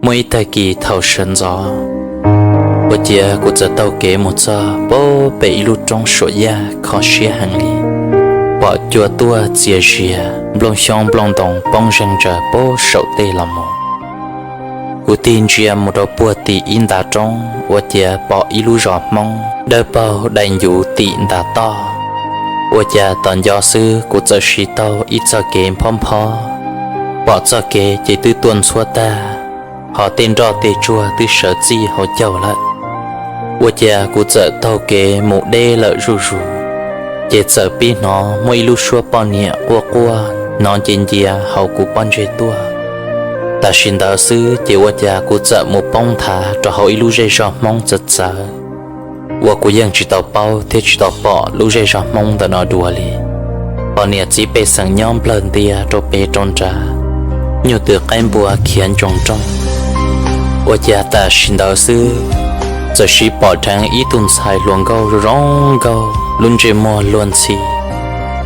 Muaj ib tag kis thaum sawv ntxov, ua ciav kuv txawm taug kev mus txog pem ib lub roob suam yaj kho siab heev li, pom cua tuaj txias zias, nplooj xyoob nplooj ntoos poob zeeg ntsaws pem saum tej los mus. Kuv tig ntsia mus rau puag tim ib nta roob ua ciav pom ib lub zos Hmoob dawb paug dai ncuv tim nta toj. Ua cas tos nco xwb kuv txawm siv tau ib txoj kev nphob nphob, pom txoj kev ces twb tuaj ntxhuab tag, ho tej nroj tej tsuag twb sawv txij hauv caug lawm. Ua ciav kuv txawm taug kev mus deb lawm zuj zus, ces txawm pib hnov muaj ib lub suab poj niam quaj quaj hnov nce ncia hauv kuv pob ntseg tuaj. Tam sim ntawd xwb ces ua cas kuv txawm mus poob nthav rau hauv ib lub zej zog Hmoob txawv txawv, uas kuv yeej tsis tau paub thiab tsis tau pom lub zej zog Hmoob ntawm no dua li. Poj niam txiv pej xeem nyob nplawg ntias rau pem rau nrad, nyuj twm qaib npua khiav ntsoog nrooj. Ua cas tam sim ntawd xwb, txawm siv pom dheev ib tug ntxhais hluas nkauj zoo zoo nkauj, lub ntsej muag luag ntxhi,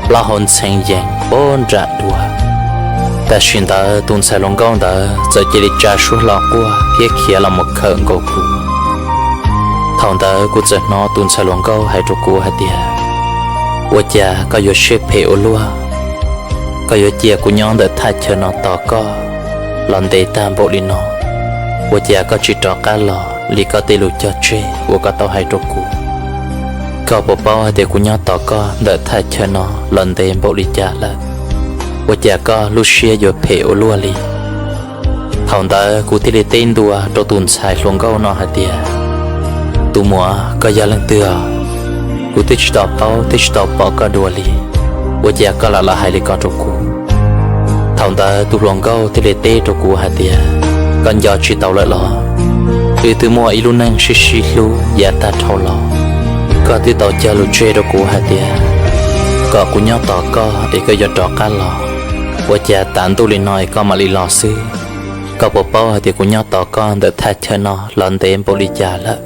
plaub hau ntxhee yees pem nram duav. Tam sim ntawd tus ntxhais hluas nkauj ntawd txawm cia li tsa suab hlo quaj thiab khiav los mus khawm nkaus kuv. Thaum ntawd kuv txawm hnov tus ntxhais hluas nkauj hais rau kuv hais tias, ua cas koj yuav siab phem ua luaj? Koj yuav cia kuv nyob ntawm thaj chaw no tos koj los ntev tag npaum li no, ua cas koj tsis rov qab los li koj tej lus cog tseg uas koj tau hais rau kuv? Koj puas paub hais tias kuv nyob tos koj ntawm thaj chaw no los ntev npaum li cas lawm? Ua cas koj lub siab yuav phem ua luaj li? Thaum ntawd kuv thiaj li teb ntua rau tus ntxhais hluas nkauj no hais tias, tus muam, koj yog leej twg os? Kuv twb tsis tau paub thiab tsis tau pom koj dua li, ua cas koj lam los hais li ko rau kuv? Thaum ntawd tus hluas nkauj thiaj li teb rau kuv hais tias, koj nco tsis tau lawm los? Wb twb muaj ib lub neej sib sib hlub yav tag dhau los, koj twb tau cog lus tseg rau kuv hais tias kom kuv nyob tos koj es koj yuav rov qab los. Ua cas tav ntuj li no es koj mam li los xwb? Koj puas paub hais tias kuv nyob tos koj ntawm thaj chaw no los ntev npaum li cas lawm?